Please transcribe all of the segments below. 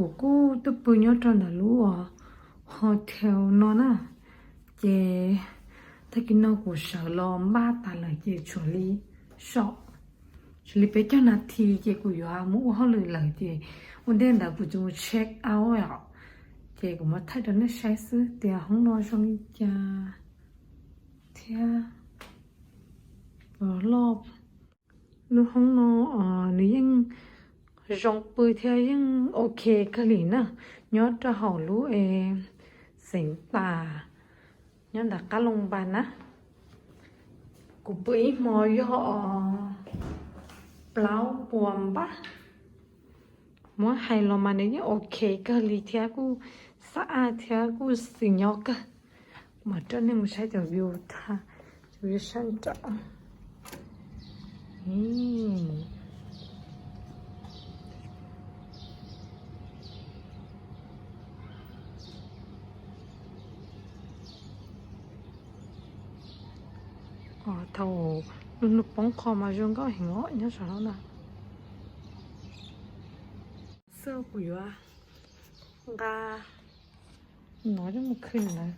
Kuv kuj tuaj pw nyob rau ntawm lub hotel no na, ces tag kis no kuv sawv los npaj tas lawm ces tshuav li saum, tshuav li peb caug nas this ces kuv yuav mus ua hauj lwm lawm ces ua ntej ntawd kuv tsis mus check out os, ces kuv mam thaij rau nej saib xwb tias hoob no zoo li cas thiab loj. Lub hoob no nws yeej zoo pw thiab yeej ok kawg li na, nyob rau hauv lub xeev tas nyob ntawm qab Loos Npas na. Kuv pw ib hmo yog plaub puas npaj. Muab hais los mas nws yeej ok kawg li thiab kuj xab aj thiab kuj xis nyob kawg. Mam coj nej mus saib cov view tha, cov view sab nraud. Thaum lub hnub poob qho mas zoo nkauj heev os nyob saum no na. Xwb kuv yuav nqa no coj mus khwb lawm,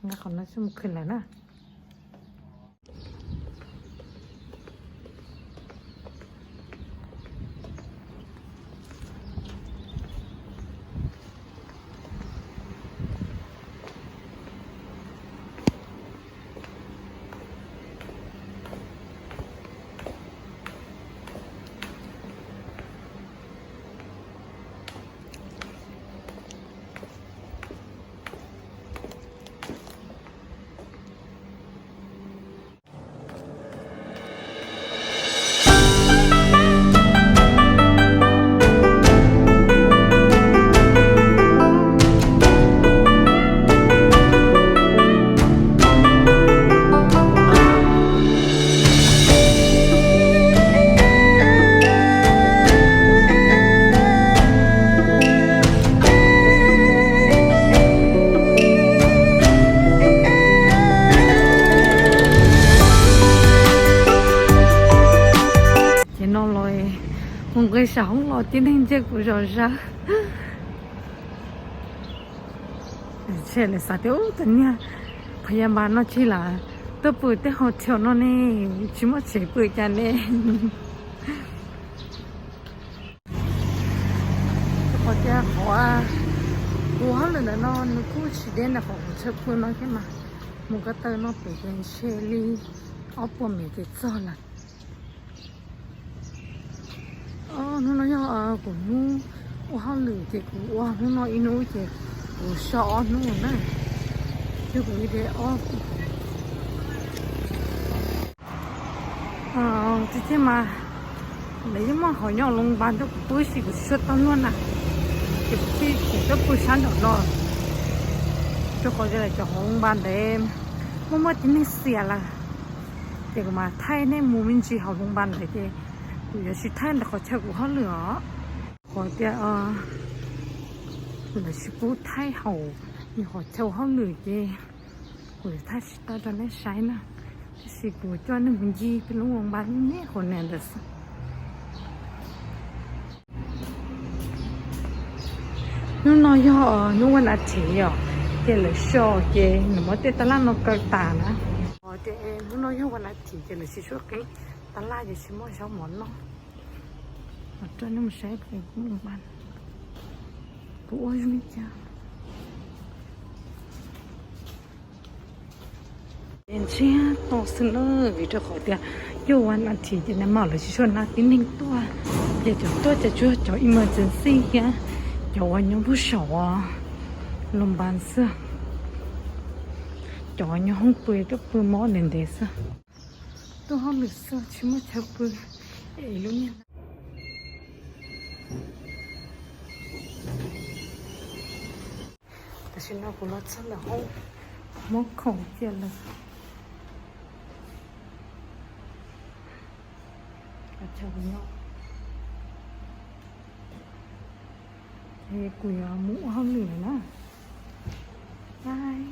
nqa qhov no coj mus khwb lawm na. Ces no los mus nqis saum hoob los tib neeg ntsia kuv zom zaws. Tshe lawv xav tias ub, cov niag phas yas mas no tsis lam tuaj pw tej hotel no ne, tsis muaj tsev pw cas ne. Rau qhov tias qhov kuv hauj lwm ntawm no nws kuj tsis deb ntawm qhov kuv chaw pw no thiab mas, mus ko taw no pem ces ntshe li ob puas mev ces txog lawm. Hnub no yog kuv hnub ua hauj lwm ces kuv ua hnub no ib hnub ces kuv so ob hnub na, yog kuv ib days off. Tiag tiag mas lawv yeej muaj hauv nyob Loos Npas rau kuv pw ib si kuv tsis tshua tau luag na, ces kuv thiaj kuv tuaj pw sab nraum no, rau qhov tias lawv cov hauv Loos Npas ntawd muaj muaj tib neeg xiam lawm, ces kuv mam thaij nej mus me ntsis hauv Loos Npas ntawd ces kuv yuav tsis thaij ntawm qhov chaw kuv hauj lwm os, qhov tias lawv tsis pub thaij hauv nws qhov chaw hauj lwm ces kuv yuav thaij tsis tau rau nej saib na, tab sis kuv coj nej mus ncig peb lub Loos Npas me me qhov niam ntawd xwb. Hnub no yog hnub vas as thiv yom, ces lawv so ces nws muab tej tab laj no kaw tas na. Tias hnub no yog vas as thiv ces lawv tsis tshua qhib tab laj ces tsis muaj zaub mov noj. Rau nej mus saib, kuv ua zoo li cas. Ntsiag to xwb na, vim rau qhov tias yog vas as thiv ces nag hmo lawv tsis tshua nab tib neeg tuaj, ces cov tuaj ces tsuas cov emergency thiab cov uas nyob puag saum Loos Npas xwb, cov nyob hoob pw tuaj pw mob ntev ntev xwb. Tuaj hauj lwm xwb tsis muaj chaw pw es lub niag Tam sim no kuv los txog ntawm hoob, muab khoom cia lawm. Kuv yuav mus ua hauj lwm lawm na. Bye.